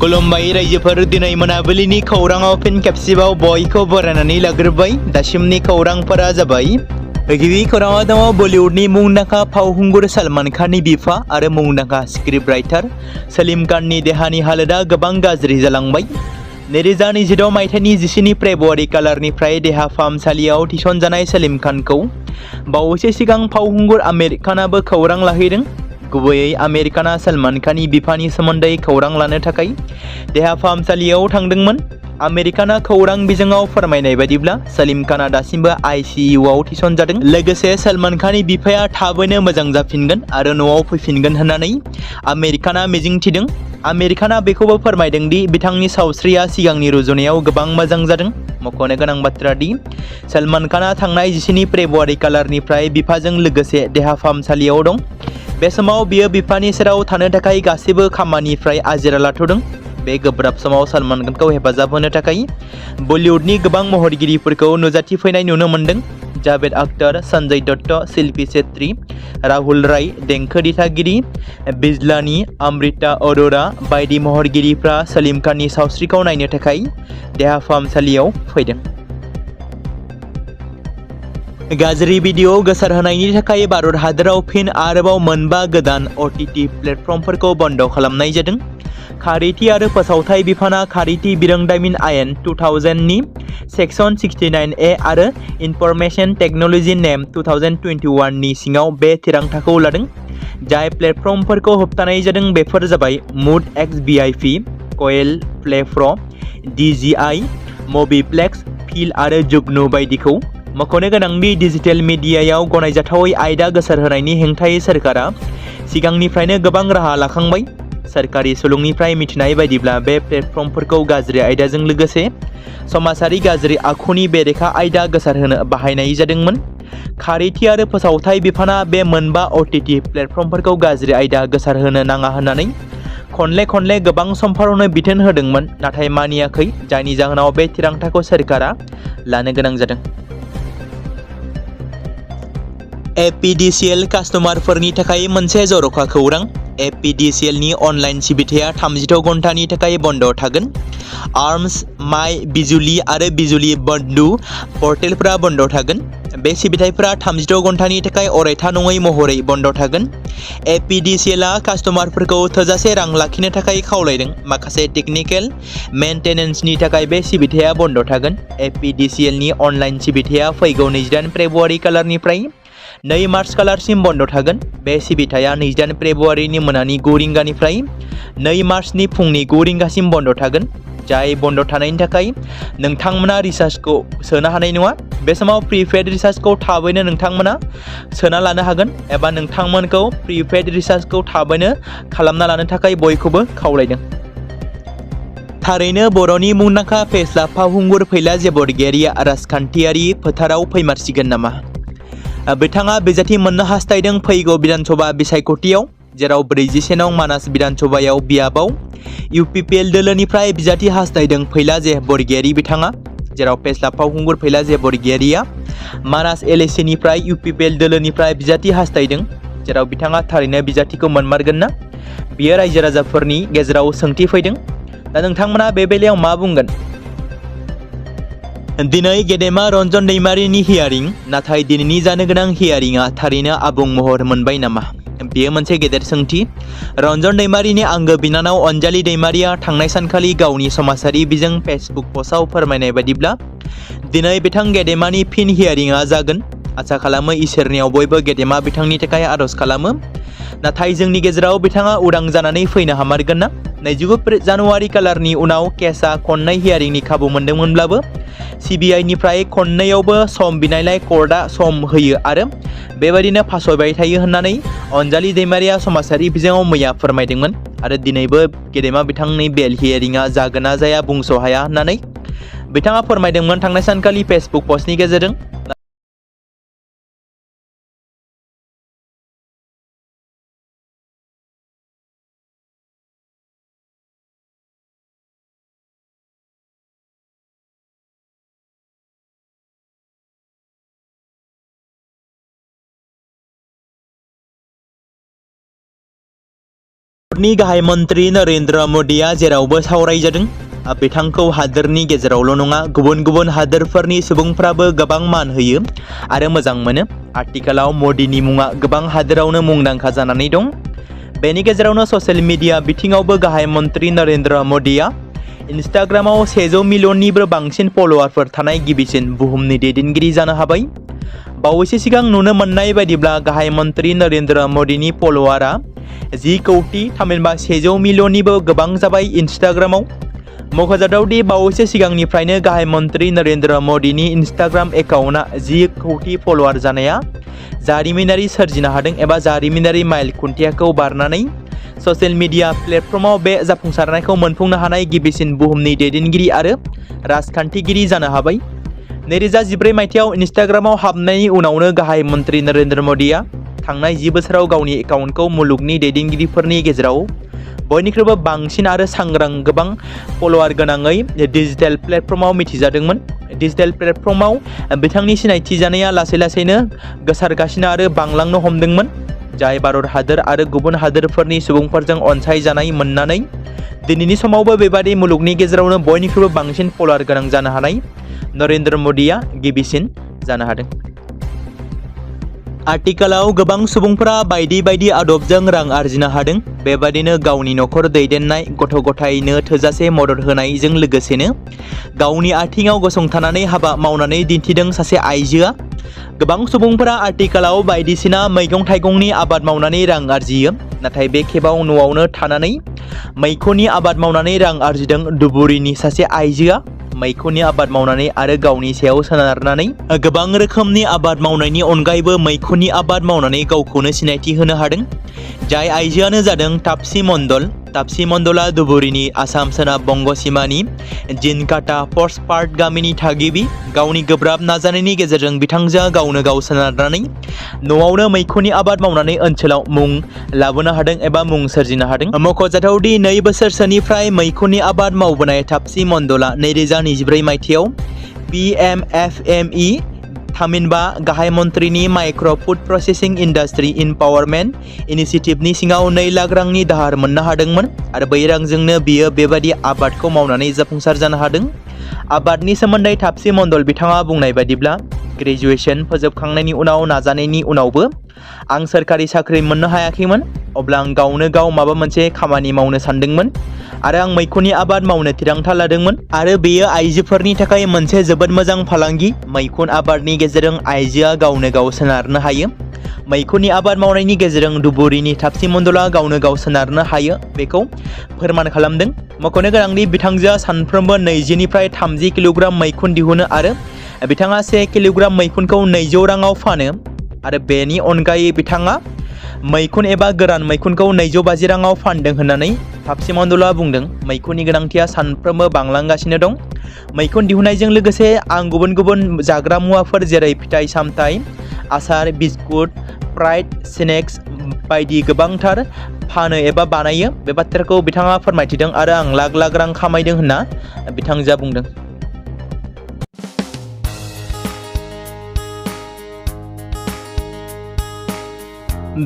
खुलुमबाय रायजोफोर दिनै मोनाबिलिनि खौराङाव फिन खेबसेबाव बयखौ बरायनानै लाग्रोबाय। दासिमनि खौरांफोरा जाबाय गिबि खौराङाव दङ बलिउडनि मुंदांखा फावखुंगुर सलमान खाननि बिफा आरो मुंदांखा स्क्रिप्ट राइटार सलीम खाननि देहानि हालोदा गोबां गाज्रि जालांबाय। 2026 मायथाइनि 17 फेब्रुआरि खालारनिफ्राय देहा फाहामसालियाव थिसनजानाय सलीम खानखौ बावैसो सिगां फावखुंगुर आमिर खानाबो खौरां लाहैदों। गुबैयै आमिर खाना सलमान खाननि बिफानि सोमोन्दै खौरां लानो थाखाय देहा फाहामसालियाव थांदोंमोन। आमिर खाना खौरां बिजोङाव फोरमायनाय बायदिब्ला सलीम खाना दासिमबो ICUआव थिसनजादों। लोगोसे सलमान खाननि बिफाया थाबैनो मोजां जाफिनगोन आरो न'आव फैफिनगोन होननानै आमिर खाना मिजिंथिदों। आमिर खाना बेखौबो फोरमायदों दि बिथांनि सावस्रिया सिगांनि रुजुनायाव गोबां मोजां जादों। मख'नो गोनां बाथ्रा दि सलमान खाना थांनाय 17 फेब्रुआरि खालारनिफ्राय बिफाजों लोगोसे देहा फाहामसालियाव दं। बे समाव बियो बिफानि सेराव थानो थाखाय गासैबो खामानिनिफ्राय आजिरा लाथ'दों। बे गोब्राब समाव सलमान खानखौ हेफाजाब होनो थाखाय बलिउडनि गोबां महरगिरिफोरखौ नुजाथिफैनाय नुनो मोन्दों। जावेद अख्तर, सन्जय दत्त, शिल्पी शेट्टी, राहुल राय, देंखो दिथागिरि बिजलानी, अमृता अरोरा बायदि महरगिरिफ्रा सलीम खाननि सावस्रिखौ नायनो थाखाय देहा फाहामसालियाव फैदों। गाज्रि भिडिअ गोसारहोनायनि थाखाय भारत हादराव फिन आरोबाव मोनबा गोदान OTT प्लेटफर्मफोरखौ बन्द खालामनाय जादों। खारिथि आरो फोसावथाय बिफाना खारिथि बिरोंदामिन आयेन 2000 नि सेक्सन 69A आरो इनफरमेशन टेक्न'लजि नेम 2021 नि सिङाव बे थिरांथाखौ लादों। जाय प्लेटफर्मफोरखौ होबथानाय जादों बेफोर जाबाय मुड XVIP, क'एल प्ले प्र', DJI, मबिप्लेक्स, फिल आरो जुगनु बायदिखौ। मख'नो गोनांदि डिजिटेल मिडियायाव गनायजाथावै आयदा गोसारहोनायनि हेंथायै सोरखारा सिगांनिफ्रायनो गोबां राहा लाखांबाय। सोरखारि सुलुंनिफ्राय मिथिनाय बायदिब्ला बे प्लेटफर्मफोरखौ गाज्रि आयदाजों लोगोसे समाजारि गाज्रि आखुनि बेरेखा आयदा गोसारहोनो बाहायनाय जादोंमोन। खारिथि आरो फोसावथाय बिफाना बे मोनबा OTT प्लेटफर्मफोरखौ गाज्रि आयदा गोसारहोनो नाङा होननानै खनले गोबां समफोरावनो बिथोन होदोंमोन, नाथाय मानियाखै, जायनि जाहोनाव बे थिरांथाखौ सोरखारा लानो गोनां जादों। APDCL कास्टमारफोरनि थाखाय मोनसे जर'खा खौरां। APDCL नि अनलाइन सिबिथाया 36 घन्टानि थाखाय बन्द थागोन। आर्मस, माइ बिजुली आरो बिजुली बन्धु पर्टेलफोरा बन्द थागोन। बे सिबिथायफोरा 36 घन्टानि थाखाय अरायथा नङै महरै बन्द थागोन। APDCL आ कास्टमारफोरखौ थोजासे रां लाखिनो थाखाय खावलायदों। माखासे टेकनिकेल मेंटेनेन्सनि थाखाय बे सिबिथाया बन्द थागोन। APDCL नि अनलाइन सिबिथाया फैगौ 28 फेब्रुआरि खालारनिफ्राय 2 मार्च खालारसिम बन्द थागोन। बे सिबिथाया 28 फेब्रुआरिनि मोनानि 9 रिंगानिफ्राय 2 मार्चनि फुंनि 9 रिंगासिम बन्द थागोन। जाय बन्द थानायनि थाखाय नोंथांमोना रिचार्जखौ सोनो हानाय नङा। बे समाव प्रिपेड रिचार्जखौ थाबैनो नोंथांमोना सोना लानो हागोन एबा नोंथांमोनखौ प्रिपेड रिचार्जखौ थाबैनो खालामना लानो थाखाय बयखौबो खावलायदों। थारैनो बर'नि मुंदांखा फेस्ला फावखुंगुर फैला बरगयारिया राजखान्थियारि फोथाराव फैमारसिगोन नामा? बिथाङा बिजाथि मोननो हास्थायदों फैगौ बिधानसभा बिसायख'थियाव, जेराव 41 नं मानास बिधानसभायाव बियाबाव UPPL दोलोनिफ्राय बिजाथि हास्थायदों फैला बरगयारि बिथाङा, जेराव फेस्ला फावखुंगुर फैला बरगयारिया मानास LAC निफ्राय UPPL दोलोनिफ्राय बिजाथि हास्थायदों, जेराव बिथाङा थारैनो बिजाथिखौ मोनमारगोन ना? बियो रायजो राजाफोरनि गेजेराव सोंथि फैदों। दा नोंथांमोना बे बेलायाव मा बुंगोन? दिनै गेदेमा रन्जन दैमारिनि हियारिं, नाथाय दिनैनि जानो गोनां हियारिंआ थारैनो आबुं महर मोनबाय नामा? बेयो मोनसे गेदेर सोंथि। रन्जन दैमारिनि आंगो बिनानाव अनजालि दैमारिया थांनाय सानखालि गावनि समाजारि बिजों फेसबुक पस्टआव फोरमायनाय बायदिब्ला दिनै बिथां गेदेमानि फिन हियारिंआ जागोन। आसा खालामो इसोरनियाव बयबो गेदेमा बिथांनि थाखाय आरज खालामो। नाथाय जोंनि गेजेराव बिथाङा उदां जानानै फैनो हामारगोन ना? 29 जानुवारि खालारनि उनाव केसआ खननै हियारिंनि खाबु मोनदोंमोनब्लाबो CBI निफ्राय खननैयावबो सम बिनायलाय कर्टआ सम होयो आरो बेबायदिनो फासयबाय थायो होननानै अनजालि दैमारिया समाजारि बिजोङाव मैया फोरमायदोंमोन। आरो दिनैबो गेदेमा बिथांनि बेल हियारिंआ जागोन ना जाया बुंस' हाया होननानै बिथाङा फोरमायदोंमोन थांनाय सानखालि फेसबुक पस्टनि गेजेरजों। भारतनि गाहाय मन्त्रि नरेन्द्र मोदीआ जेरावबो सावरायजादों। बिथांखौ हादोरनि गेजेरावल' नङा गुबुन गुबुन हादोरफोरनि सुबुंफ्राबो गोबां मान होयो आरो मोजां मोनो। आथिखालाव मोदीनि मुङा गोबां हादोरावनो मुंदांखा जानानै दं। बेनि गेजेरावनो ससियेल मिडिया बिथिङावबो गाहाय मन्त्रि नरेन्द्र मोदीआ इन्स्टाग्रामाव 100 मिलियननिबो बांसिन फलोवारफोर थानाय गिबिसिन बुहुमनि दैदेनगिरि जानो हाबाय। बावैसो सिगां नुनो मोननाय बायदिब्ला गाहाय मन्त्रि नरेन्द्र मोदीनि फलोवारा 10 कौटि थामहिनबा 100 मिलियननिबो गोबां जाबाय। इन्स्टाग्रामाव मख'जाथावदि बावैसो सिगांनिफ्रायनो गाहाय मन्त्रि नरेन्द्र मोदीनि इन्स्टाग्राम एकाउन्टआ 10 कौटि फलोवार जानाया जारिमिनारि सोरजिनो हादों एबा जारिमिनारि माइल खुन्थियाखौ बारनानै ससियेल मिडिया प्लेटफर्माव बे जाफुंसारनायखौ मोनफुंनो हानाय गिबिसिन बुहुमनि दैदेनगिरि आरो राजखान्थिगिरि जानो हाबाय। 2014 मायथाइयाव इन्स्टाग्रामाव हाबनायनि उनावनो गाहाय मन्त्रि नरेन्द्र मोदीआ थांनाय 10 बोसोराव गावनि एकाउन्टखौ मुलुगनि दैदेनगिरिफोरनि गेजेराव बयनिख्रुइबो बांसिन आरो सांग्रां गोबां फलोवार गोनाङै डिजिटेल प्लेटफर्माव मिथिजादोंमोन। डिजिटेल प्लेटफर्माव बिथांनि सिनायथि जानाया लासै लासैनो गोसारगासिनो आरो बांलांनो हमदोंमोन, जाय भारत हादोर आरो गुबुन हादोरफोरनि सुबुंफोरजों अनसायजानाय मोननानै दिनैनि समावबो बेबादि मुलुगनि गेजेरावनो बयनिख्रुइबो बांसिन फलोवार गोनां जानो हानाय नरेन्द्र मोदीआ गिबिसिन जानो हादों। आथिखालाव गोबां सुबुंफोरा बायदि बायदि आदबजों रां आरजिनो हादों। बेबादिनो गावनि नखर दैदेननाय, गथ' गथायनो थोजासे मदद होनायजों लोगोसेनो गावनि आथिङाव गसंथानानै हाबा मावनानै दिन्थिदों सासे आइजोआ। गोबां सुबुंफोरा आथिखालाव बायदिसिना मैगं थाइगंनि आबाद मावनानै रां आरजियो, नाथाय बे खेबाव न'आवनो थानानै मैखुननि आबाद मावनानै रां आरजिदों धुबुरीनि सासे आइजोआ। मैखुननि आबाद मावनानै आरो गावनि सायाव सोनारनानै गोबां रोखोमनि आबाद मावनायनि अनगायैबो मैखुननि आबाद मावनानै गावखौनो सिनायथि होनो हादों। जाय आइजोआनो जादों तापसी मण्डल। तापसी मण्डला धुबुरीनि आसाम सोनाब बंग सीमानि जिनकाटा पस्ट पार्ट गामिनि थागिबि। गावनि गोब्राब नाजानायनि गेजेरजों बिथांजोआ गावनो गाव सोनारनानै न'आवनो मैखुननि आबाद मावनानै ओनसोलाव मुं लाबोनो हादों एबा मुं सोरजिनो हादों। मख'जाथावदि 2 बोसोरसोनिफ्राय मैखुननि आबाद मावबोनाय तापसी मण्डला 2024 मायथाइयाव PMFME थामहिनबा गाहाय मन्त्रिनि micro' food processing industry empowerment इनिशिएटिभनि सिङाव 2 लाख रांनि दाहार मोननो हादोंमोन आरो बै रांजोंनो बियो बेबादि आबादखौ मावनानै जाफुंसार जानो हादों। आबादनि सोमोन्दै तापसी मण्डल बिथाङा बुंनाय बायदिब्ला, ग्रेजुएशन फोजोबखांनायनि उनाव नाजानायनि उनावबो आं सोरखारि साख्रि मोननो हायाखैमोन। अब्ला आं गावनो गाव माबा मोनसे खामानि मावनो सानदोंमोन आरो आं मैखुननि आबाद मावनो थिरांथा लादोंमोन आरो बेयो आइजोफोरनि थाखाय मोनसे जोबोद मोजां फालांगि। मैखुन आबादनि गेजेरजों आइजोआ गावनो गाव सोनारनो हायो। मैखुननि आबाद मावनायनि गेजेरजों धुबुरीनि तापसी मण्डला गावनो गाव सोनारनो हायो बेखौ फोरमान खालामदों। मख'नो गोनांदि बिथांजोआ सानफ्रोमबो 20 निफ्राय 30 किल'ग्राम मैखुन दिहुनो आरो बिथाङा 1 किल'ग्राम मैखुनखौ 200 राङाव फानो आरो बेनि अनगायै बिथाङा मैखुन एबा गोरान मैखुनखौ 250 राङाव फानदों होननानै तापसी मण्डला बुंदों। मैखुननि गोनांथिया सानफ्रोमबो बांलांगासिनो दं। मैखुन दिहुननायजों लोगोसे आं गुबुन गुबुन जाग्रा मुवाफोर जेरै फिथाइ सामथाइ, आसार, बिस्कुट, फ्राइड स्नेक्स बायदि गोबांथार फानो एबा बानायो। बे बाथ्राखौ बिथाङा फोरमायथिदों आरो आं लाख लाख रां खामायदों होनना बिथांजोआ बुंदों।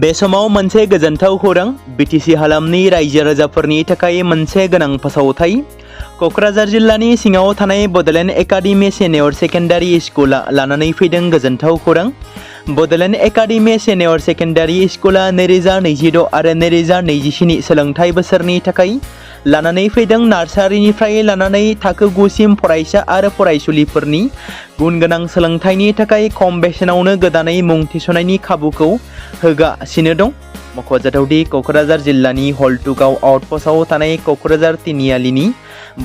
बे समाव मोनसे गोजोनथाव खौरां। बिटिसि हालामनि रायजो राजाफोरनि थाखाय मोनसे गोनां फोसावथाय। क'क्राझार जिल्लानि सिङाव थानाय बड'लेण्ड एकाडेमि सिनियर सेकेन्डारि स्कुला लानानै फैदों गोजोनथाव खौरां। बड'लेण्ड एकाडेमि सिनियर सेकेन्डारि स्कुला 2026 आरो 2027 सोलोंथाइ बोसोरनि थाखाय लानानै फैदों नार्सारिनिफ्राय लानानै थाखो 9 सिम फरायसा आरो फरायसुलिफोरनि गुन गोनां सोलोंथाइनि थाखाय खम बेसेनावनो गोदानै मुं थिसननायनि खाबुखौ होगासिनो दं। मख'जाथावदि क'क्राझार जिल्लानि हल्टुगाव आउटपस्टआव थानाय क'क्राझार तिनिआलिनि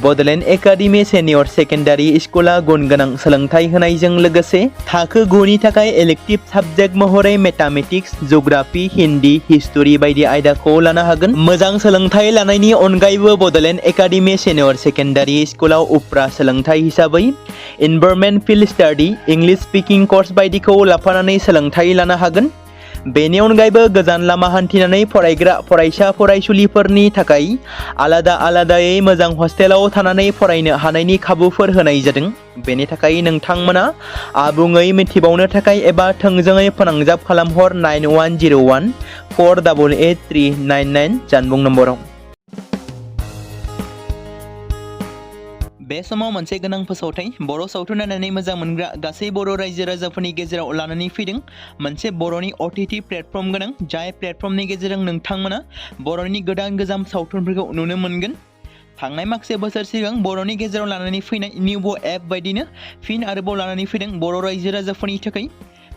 बड'लेण्ड एकाडेमि सिनियर सेकेन्डारि स्कुला गुन गोनां सोलोंथाइ होनायजों लोगोसे थाखो 9 नि थाखाय इलेक्टिभ साबजेक्ट महरै मेथामेटिक्स, जिअ'ग्राफि, हिन्दी, हिस्टरि बायदि आयदाखौ लानो हागोन। मोजां सोलोंथाइ लानायनि अनगायैबो बड'लेण्ड एकाडेमि सिनियर सेकेन्डारि स्कुलाव उफ्रा सोलोंथाइ हिसाबै environment field study, English speaking course बायदिखौ लाफानानै सोलोंथाइ लानो हागोन। बेनि अनगायैबो गोजान लामा हान्थिनानै फरायग्रा फरायसा फरायसुलिफोरनि थाखाय आलादा आलादायै मोजां हस्टेलाव थानानै फरायनो हानायनि खाबुफोर होनाय जादों। बेनि थाखाय नोंथांमोना आबुङै मिथिबावनो थाखाय एबा थोंजोङै फोनांजाब खालामहर 9101 488 399 जानबुं नम्बराव। बे समाव मोनसे गोनां फोसावथाय बर' सावथुन नायनानै मोजां मोनग्रा गासै बर' रायजो राजाफोरनि गेजेराव लानानै फैदों मोनसे बर'नि OTT प्लेटफर्म गोनां, जाय प्लेटफर्मनि गेजेरजों नोंथांमोना बर'नि गोदान गोजाम सावथुनफोरखौ नुनो मोनगोन। थांनाय माखासे बोसोर सिगां बर'नि गेजेराव लानानै फैनाय निउबो एप बायदिनो फिन आरोबाव लानानै फैदों बर' रायजो राजाफोरनि थाखाय।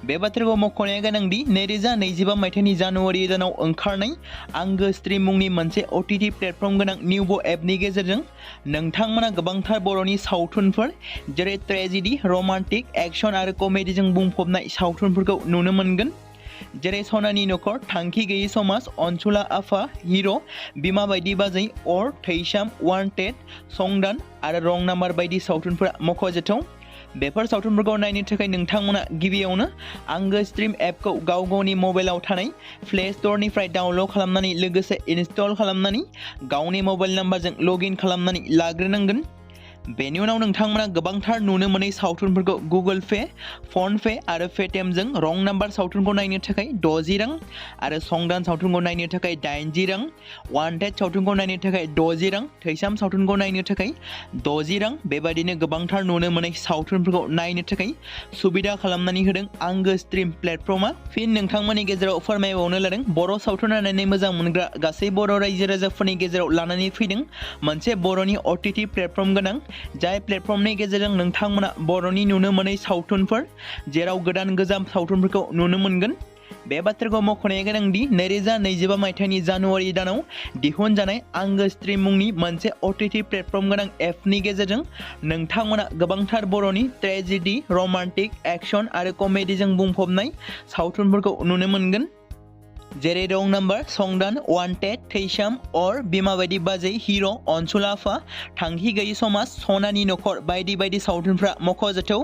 बे बाथ्राखौ मख'नाया गोनांदि 2025 मायथाइनि जानुवारि दानाव ओंखारनाय आंगो स्ट्रिम मुंनि मोनसे OTT प्लेटफर्म गोनां निउबो एपनि गेजेरजों नोंथांमोना गोबांथार बर'नि सावथुनफोर जेरै ट्रेजेडी, रमान्टिक, एक्शन आरो कमेडीजों बुंफबनाय सावथुनफोरखौ नुनो मोनगोन। जेरै सनानि नखर, थांखि गैयै समाज, अनसुला आफा, हिर', बिमा बायदि बाजै, अर, थैसाम, वान्टेड, संदान आरो रं नाम्बार बायदि सावथुनफोरा मख'जाथाव। बेफोर सावथुनफोरखौ नायनो थाखाय नोंथांमोना गिबियावनो आंगो स्ट्रिम एपखौ गावनि मबाइलाव थानाय प्ले स्ट'रनिफ्राय डाउनल'ड खालामनानै लोगोसे इनस्टल खालामनानै गावनि मबाइल नाम्बारजों लगइन खालामनानै लाग्रोनांगोन। बेनि उनाव नोंथांमोना गोबांथार नुनो मोनै सावथुनफोरखौ गुगोल पे, फन पे आरो पेटिएमजों रं नाम्बार सावथुनखौ नायनो थाखाय 60 रां आरो संदान सावथुनखौ नायनो थाखाय 80 रां, वान्टेड सावथुनखौ नायनो थाखाय 60 रां, थैसाम सावथुनखौ नायनो थाखाय 60 रां बेबायदिनो गोबांथार नुनो मोनै सावथुनफोरखौ नायनो थाखाय सुबिदा खालामनानै होदों आंगो स्ट्रिम प्लेटफर्मा। फिन नोंथांमोननि गेजेराव फोरमायबावनो लादों बर' सावथुन नायनानै मोजां मोनग्रा गासै बर' रायजो राजाफोरनि गेजेराव लानानै फैदों मोनसे बर'नि OTT प्लेटफर्म गोनां, जाय प्लेटफर्मनि गेजेरजों नोंथांमोना बर'नि नुनो मोनै सावथुनफोर जेराव गोदान गोजाम सावथुनफोरखौ नुनो मोनगोन। बे बाथ्राखौ मख'नाया गोनांदि 2025 मायथाइनि जानुवारि दानाव दिहुनजानाय आंगो स्ट्रिम मुंनि मोनसे OTT प्लेटफर्म गोनां एपनि गेजेरजों नोंथांमोना गोबांथार बर'नि ट्रेजेडी, रमान्टिक, एक्शन आरो कमेडीजों बुंफबनाय सावथुनफोरखौ नुनो मोनगोन। जेरै रं नाम्बार, संदान, वान्टेड, थैसाम, अर, बिमा बायदि बाजै, हिर', अनसुला आफा, थांखि गैयै समाज, सनानि नखर बायदि बायदि सावथुनफ्रा मख'जाथाव।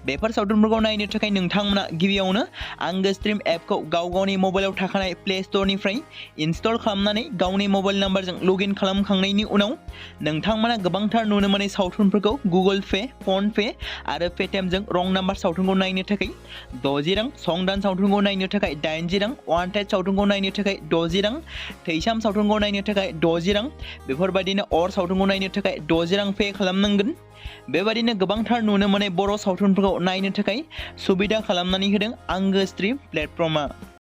बेफोर सावथुनफोरखौ नायनो थाखाय नोंथांमोना गिबियावनो आंगो स्ट्रिम एपखौ गावनि मबाइलाव थाखानाय प्ले स्ट'रनिफ्राय इनस्टल खालामनानै गावनि मबाइल नाम्बारजों लगइन खालामखांनायनि उनाव नोंथांमोना गोबांथार नुनो मोनै सावथुनफोरखौ गुगोल पे, फन पे आरो पेटिएमजों रं नाम्बार सावथुनखौ नायनो थाखाय 60 रां, संदान सावथुनखौ नायनो थाखाय 80 रां, वान्टेड सावथुनखौ नायनो थाखाय 60 रां, थैसाम सावथुनखौ नायनो थाखाय 60 रां बेफोरबायदिनो अर सावथुनखौ नायनो थाखाय 60 रां पे खालामनांगोन। बेबायदिनो गोबांथार नुनो मोनै बर' सावथुनफोरखौ नायनो थाखाय सुबिदा खालामनानै होदों आंगो स्ट्रिम प्लेटफर्मा।